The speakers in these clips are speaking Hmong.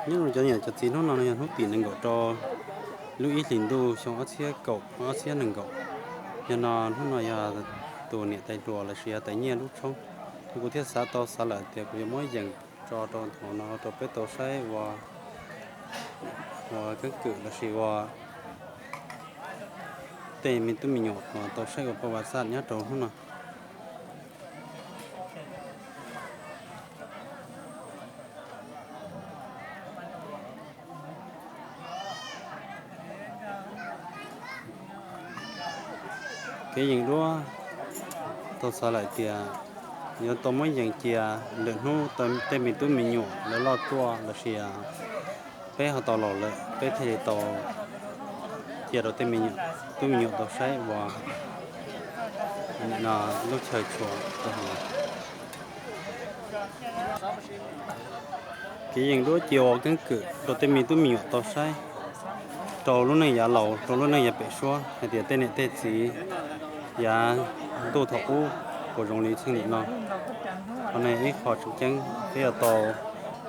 Nyob zoo cov niam cov txiv, hnub no yog hnub tim nees nkaum rau lub ib hlis ntuj xyoo ob txhiab kaum, ob txhiab nees nkaum. Yog no hnub no yog tus niam tais hluas lossis yog tais nyiaj lub tshoob, kuv thiaj xav tau xav lawm tias kuv yuav muab yees tso rau ntawm no rau peb tau saib ua, ua keeb kwm lossis ua tej me tub me nyuam tau saib ua paj ua xaj nyob rau hnub no. Kev yees duab tau xav lawm tias yuav tau muab yees cia lwm hnub tej me tub me nyuam lawv loj tuaj lossis peb ho tau laus lawm peb thiaj li tau cia rau tej tub me nyuam tau saib ua lub chaw tshua rau hauv. Kev yees duab cia ua keeb kwm rau tej me tub me nyuam tau saib rau lub neej yav laus, rau lub neej yav pem suab hais tias tej niam tej txiv yav ntuj thaum ub puas zoo li txheej niam no. Qhov no ib qho tseem ceeb peb yuav tau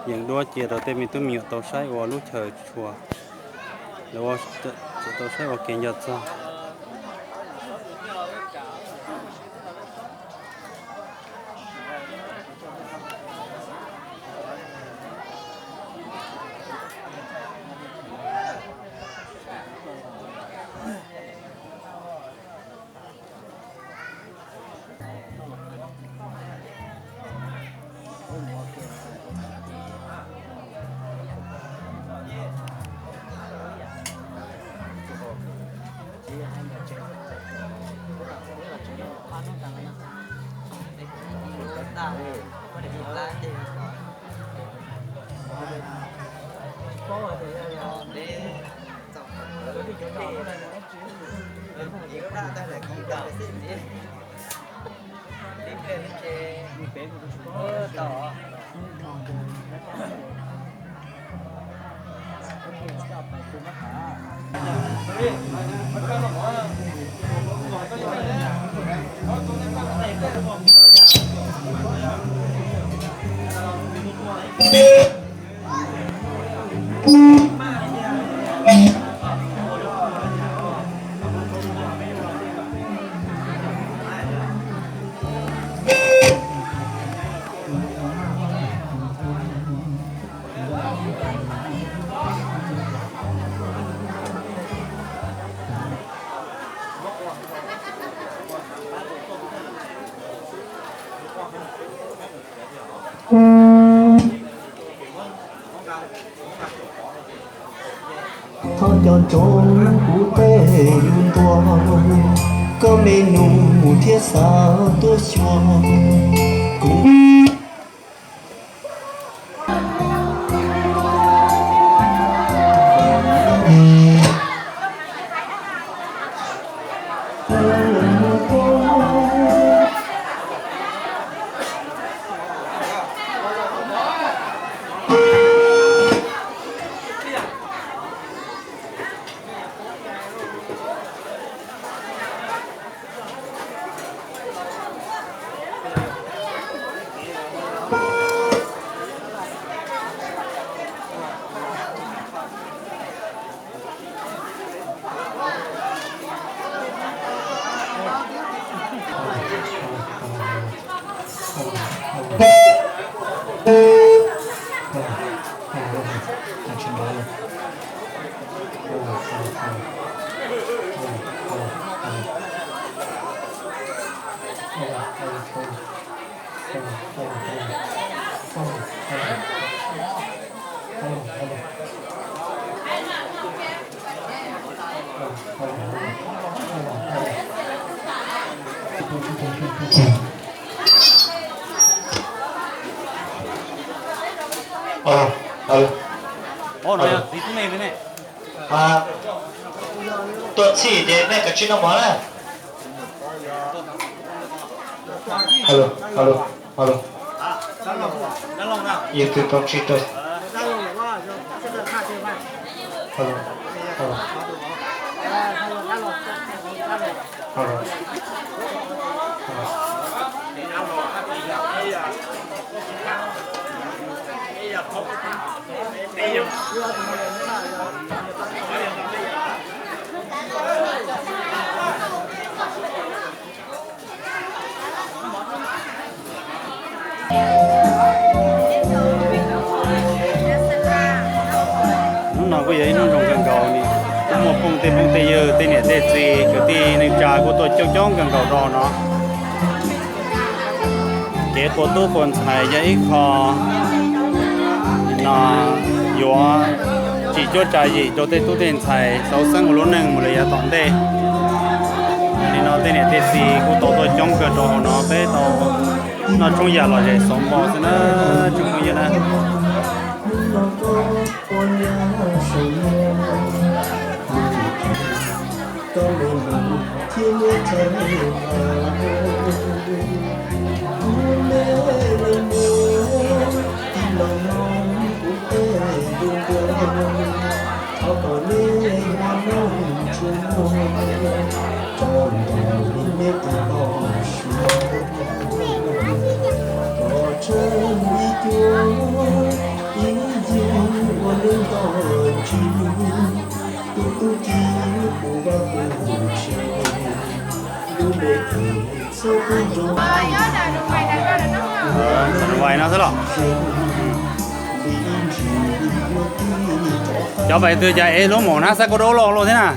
yees duab cia rau tej me tub me nyuam tau saib ua lub chaw tshua, lawv tau saib ua kev nco txog. Thov cov tso kuv tej lus ntuas, koj me nus thiab xav tuaj xyuas kuv. Tuaj txhij ces nej kav tsij noj mov na. Yog tus tau tsis tau. Hnub no kuj yog ib hnub zoo kawg nkaus li, kuj muaj phooj tej phooj tej ywg tej niam tej txiv kwv tij neej tsa kuj tuaj coob coob kawg nkaus rau no. Kev quas tub quas ntxhais yog ib qho no yuav tsim cuab tsa yim rau tej tub tej ntxhais xauv xeeb ua lub neej mus li yav tom ntej. Li no tej niam tej txiv kuj tau tuaj coob kawg rau hauv no, peb tau noj tshoob yam lom zem xov npo xwb na, tsoom phooj ywg na. Vais no xwb los. Cov vais twg cas es lub maum nab xab kua dub loj luaj thiab na.